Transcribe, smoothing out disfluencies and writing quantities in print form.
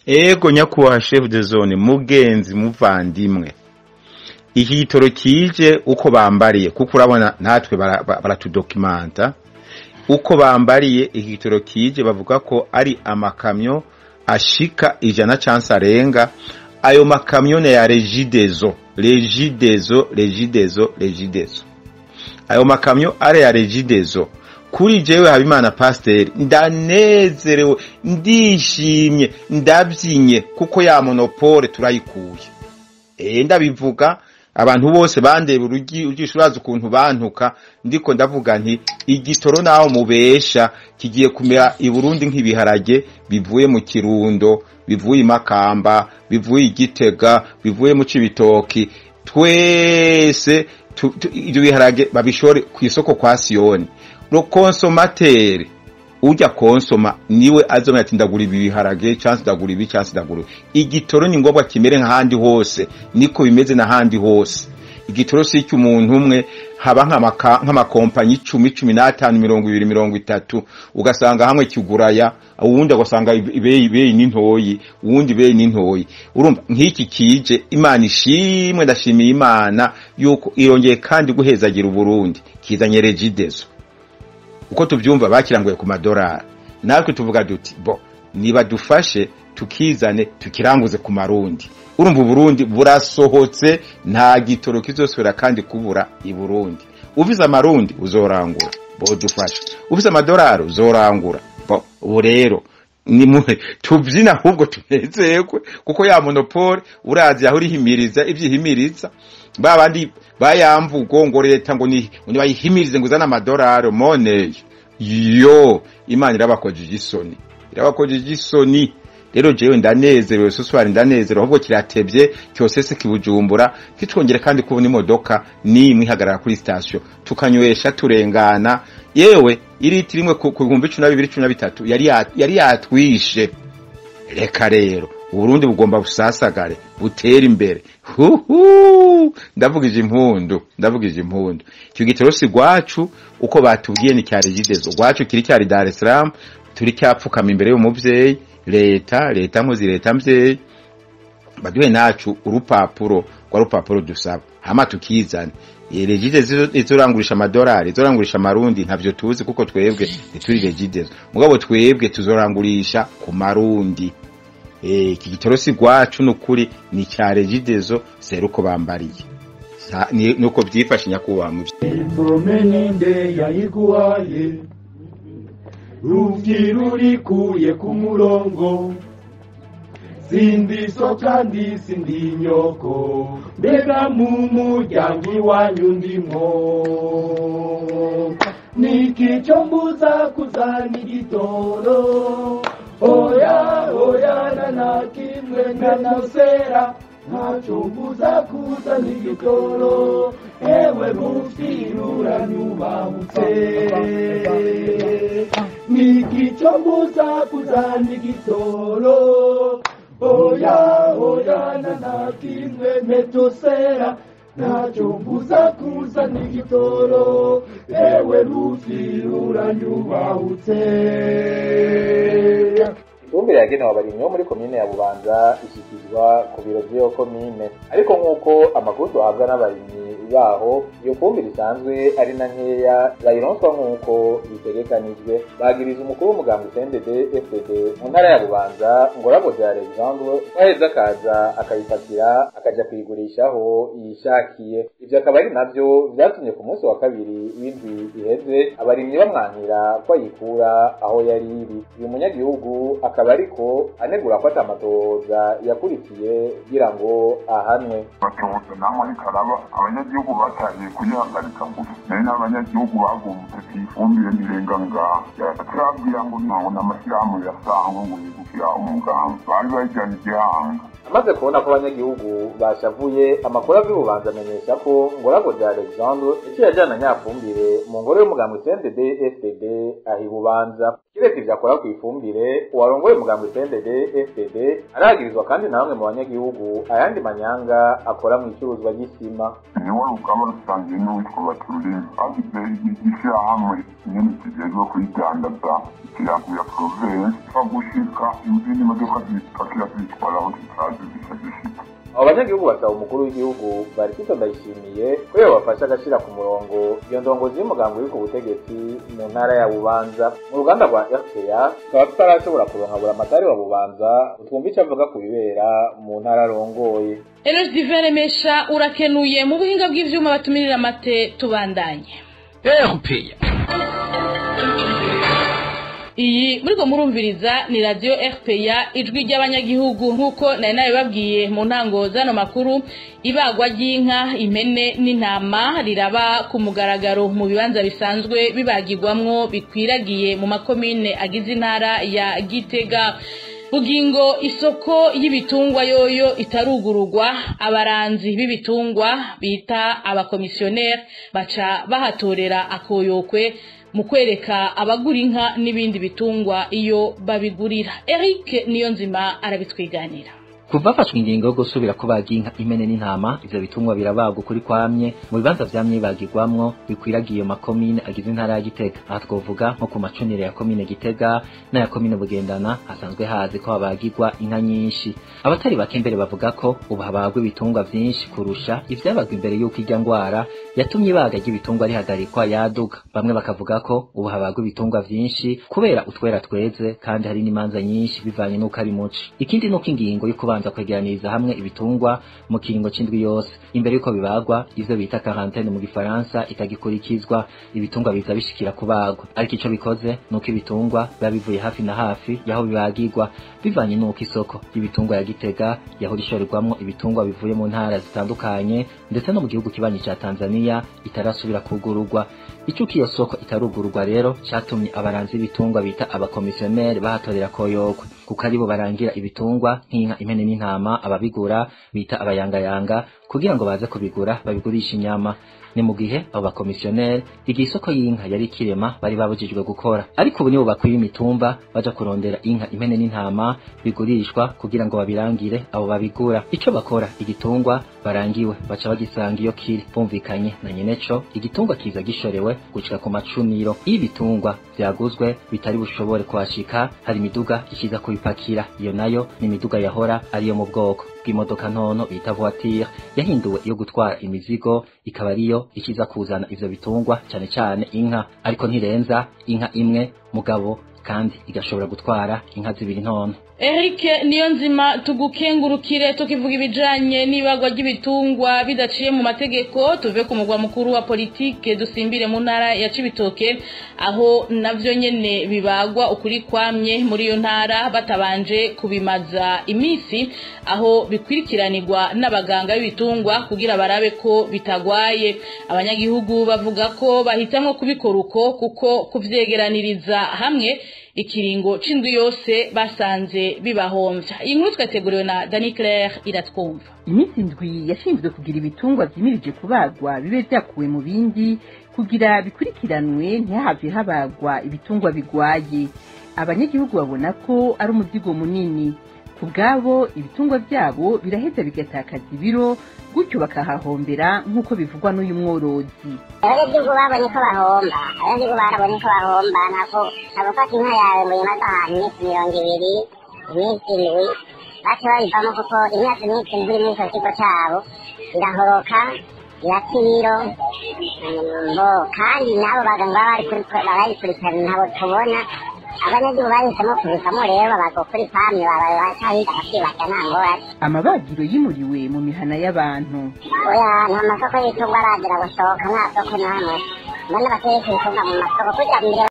Ego nyakubahwa chef de zone, mugenzi muvandimwe, iki gitoro kije uko bambariye, kuko urabona natwe baratudokimanta uko bambariye. Iki gitoro kije bavuga ko ari amakamyo ashika 100 canse arenga. Ayo makamyo ne ya Regideso, Regideso, Regideso, Regideso. Ayo makamyo ari ya Regideso. Kuri jewe Habimana Pasteur ndanezerewe, ndishimye, ndabyinye, kuko ya monopole turayikuye. Ndabivuga abantu bose bandeba urugi ujisho ukuntu bantuka, ndiko ndavuga nti igitoro naho mubesha kigiye kumera i Burundi nk'ibiharage bivuye mu Kirundo, bivuye Makamba, bivuye Igitega, bivuye mu Cibitoki. Twese ibyo biharage babishore ku isoko kwa Siyoni. Le consommateur ujya konsoma niwe azomenya ati ndagura ibi biharage chance, ndagura ibi chance, ndagura igitoro. Ni ngombwa kimere nk'ahandi hose, niko bimeze n'ahandi hose. Igitoro si cy'umuntu umwe, haba nk'amakompanyi 10, 15, 20, 30, ugasanga hamwe kiguraya, uwundi ugasanga ibeyi n'intoyi, uwundi ibeyi n'intoyi. Urumva nk'iki kije, Imana ishimwe, ndashimiye Imana yuko irongeye kandi guhezagira Uburundi, kizanye Regideso. Uko tubyumva bakiranguye ku madolari, natwe tuvuga duti bo niba dufashe tukizane tukiranguze ku marundi. Urumva Uburundi burasohotse, nta gitoro kizosubira kandi kubura i Burundi. Uvize amarundi uzorangura, bo dufashe, uvize amadolari uzorangura. Bo ubu rero ni tubyina ahubwo tunezerwe, kuko ya monopole urazi aho urihimiriza ibyihimiriza babandi bayamvugo ngo leta ngo ni bayihimirize ngo uzane amadolari money. Yo Imana irabakojeje isoni, irabakojeje isoni. Rero jewe ndanezerewe, soswari ndanezerewe, ahubwo kiratebye cyosese kibujumbura, kitwongere kandi kubona imodoka nimwe ihagarara kuri station tukanywesha turengana. Yewe iriti rimwe ku 12,000 13,000 yari yatwishe. Reka rero Uburundi bugomba busasagare butera imbere. Huhu, ndavugije impundu, ndavugije impundu. Icyo gitoro si gwacu uko batubwiye ni cya Regideso, gwacu kiri cyari Dar es Salaam, turi cyapfukama imbere y'umuvyeyi leta, leta nkozi, leta mvyeyi, baduhe nacu urupapuro rwa rupapuro dusaba hama tukizane. Regideso izorangurisha amadolari, izorangurisha amarundi ntavyo tuzi, kuko twebwe ntituri Regideso, mugabo twebwe tuzorangurisha ku marundi. Iki gitoro si gwacu nukuri ni cya Regideso, seruko bambariye nuko byifashe nyakubahwa mu Ifomeninde yayiguhaye ruvyi rurikuye ku murongo, sindi so kandi sindi nyoko, mbega mu muryango iwanyu ndimwo niki cyo mbuza kuzana igitoro? Oya oya, na kimwe nanasera, ntacyo mbuza kuzana igitoro. Ewe rufyi uranyubahutse, niki cyo mbuza kuzana igitoro? Oya oya, na kimwe metosera, ntacyo mbuza kuzana igitoro. Ewe rufyi uranyubahutse. Ifumbire yagenewe abarimyi bo muri komine ya Bubanza ishyikirizwa ku biro by'iyo komine, ariko nk'uko amakuru duhabwa n'abarimyi baho, iyo fumbire isanzwe ari na nkeya bayironswa nk'uko bitegekanijwe. Bagiriza umukuru w'umugambwe CNDD FDD mu ntara ya Bubanza ngo Raboze Alexandre aheza akaza akayipakira akaja kuyigurishaho yishakiye. Ivyo akaba ari navyo vyatumye ku munsi wa kabiri w'indwi iheze abarimyi bamwankira ko ayikura aho yari iri. Uyu munyagihugu akaba ariko anegura ko atamatohoza yakurikiye kugira ngo ahanwe. Batoza naho ariko araba abanyagihugu batangiye kuyihagarika gusa nari n'abanyagihugu bagomutse ku ifumbire ntirenga ngaha turabwira ngo ntabwo n'amashyirahamwe yasangwe ngo yegukira umugambi bari bayijyanye igihanga. Amaze kubona ko abanyagihugu bashavuye, amakuru ava i Bubanza amenyesha ko Ngoragoze Alexandre yaciye ajana nyafumbire mu ngoro y'umugambwe CNDD FDD aho i Bubanza. Kiretse ivyo akora ku ifumbire, uwarongoye umugambwe CNDD FDD aragirizwa kandi na bamwe mu banyagihugu ayandi manyanga akora mu icuruzwa ry'isima. Niwe Rugaba rusangiye n'uwitwa Batururimi bagize ishyirahamwe nyene kijejwe kuyidandaza ikirango ya province gushika izindi modoka zipakira zitwara aho tutazi zica zishika. Abo banyagihugu basaba umukuru w'igihugu Varisito Ndayishimiye ko yobafasha agashira ku murongo iyo ndongozi y'umugambi uri ku butegetsi mu ntara ya Bubanza. Mu ruganda rwa RPA tukaba tutarashobora kuronka buramatari wa Bubanza twumva ico avuga ku bibera mu ntara arongoye. Eloge Divin Remesha urakenuye. Mu buhinga bw'ivyuma batumirira amate tubandanye. RPA. Iyi muriko murumviriza ni radio RPA ijwi ry'abanyagihugu. Nkuko nari nabibabwiye mu ntango zano makuru, ibagwa ry'inka, impene n'intama riraba ku mugaragaro mu bibanza bisanzwe bibagirwamwo bikwiragiye mu makomine agize intara ya Gitega. Bugingo isoko y'ibitungwa yoyo itarugururwa, abaranzi b'ibitungwa bita abakomisiyoneri baca bahatorera akoyokwe mu kwereka abagura inka n'ibindi bitungwa iyo babigurira. Eric Niyonzima arabitwiganira. Kuva hafashwe ingingo yo gusubira kubaga inka, impene n'intama, ivyo bitungwa birabagwa ukuri kwamye mu bibanza vyamye bibagirwamwo bikwiragiye makomine agize intara ya Gitega. Aha twovuga nko ku macunire ya komine Gitega n'aya komine Bugendana hasanzwe hazi ko habagirwa inka nyinshi. Abatari bake mbere bavuga ko ubu habagwa ibitungwa vyinshi kurusha ivyabagwa imbere y'uko irya ngwara yatumye ibaga ry'ibitungwa rihagarikwa yaduka. Bamwe bakavuga ko ubu habagwa ibitungwa vyinshi kubera utwera tweze kandi hari n'imanza nyinshi bivanye n'uko ari muci. Ikindi nuko ingingo yo kubanza kwegeraniriza hamwe ibitungwa mu kiringo c'indwi yose imbere yuko bibagwa, ivyo bita quarantaine mu gifaransa, itagikurikizwa, ibitungwa biza bishikira kubagwa. Ariko ico bikoze nuko ibitungwa biba bivuye hafi na hafi yaho bibagirwa, bivanye nuko isoko y'ibitungwa ya Gitega yahora ishorerwamwo ibitungwa bivuye mu ntara zitandukanye ndetse no mu gihugu kibanyi ca Tanzania itarasubira kugururwa. Icuko iyo soko itarugururwa rero catumye abaranzi b'ibitungwa bita abakomisiyoneri bahatorera koyokwe, kuko aribo barangira ibitungwa nk'inka, impene n'intama ababigura bita abayangayanga kugira ngo baze kubigura babigurisha inyama. Ni mu gihe abo bakomisiyoneri igihe isoko y'inka yari ikirema bari babujijwe gukora, ariko ubu nibo bakwiye imitumba baja kurondera inka, impene n'intama bigurishwa kugira ngo babirangire abo babigura. Ico bakora, igitungwa barangiwe baca bagisanga iyo kiri bumvikanye na nyeneco, igitungwa kiza gishorewe gushika ku macuniro. Iyo ibitungwa vyaguzwe bitari bushobore kuhashika, hari imiduga ikiza kubipakira. Iyo nayo ni imiduga yahora ariyo mu bwoko bw'imodoka ntono bita voiture yahinduwe iyo gutwara imizigo, ikaba ariyo ikiza kuzana ivyo bitungwa cane cane inka, ariko ntirenza inka imwe mugabo kandi igashobora gutwara inka zibiri ntono. Eric Niyonzima tugukengurukire. Tukivuga ibijanye n'ibagwa ry'ibitungwa bidaciye mu mategeko, tuve ku mugwa mukuru wa politike dusimbire mu ntara ya Cibitoke, aho navyo nyene bibagwa ukuri kwamye muri iyo ntara batabanje kubimaza imisi, aho bikwirikiranirwa n'abaganga b'ibitungwa kugira barabe ko bitagwaye. Abanyagihugu bavuga ko bahitamwo kubikora uko kuko kuvyegeraniriza hamwe ikiringo c'indwi yose basanze bibahomvya. Iyi nkuru twateguriwe na Dani Claire iratwumva. Iminsi indwi yashinzwe kugira ibitungwa vyimirije kubagwa bibe vyakuwe mu bindi kugira bikurikiranwe ntihave habagwa ibitungwa bigwaye. Abanyagihugu babona ko ari umuzigo munini ku bwabo, ibitungwa vyabo biraheza bigatakaza ibiro, gutyo bakahahombera nk'uko bivugwa n'uyu mworozi. Abanyagihugu babonye ko bahomba, abanyagihugu barabonye ko bahomba. Ntabwo gufata inka yawe ngo uyimaze ahantu iminsi 20, iminsi 7, bace babivamo, kuko imyaka iminsi 7 muri ico kigo cabo irahoroka, irata ibiro bo, kandi nabo baganga baba barayikurikirana ntabo tubona. Abanyagihugu bahisemo kubivamo rero, babaga kuri pamwe bacahiga bakibata nta ngorane. Amabagiro yimuriwe mu mihana y'abantu. Oya, nta masoko y'ibitungwa aragera gusohoka, nta soko n'amwe mbona bateye ibitungwa mu masoko kugira mbere.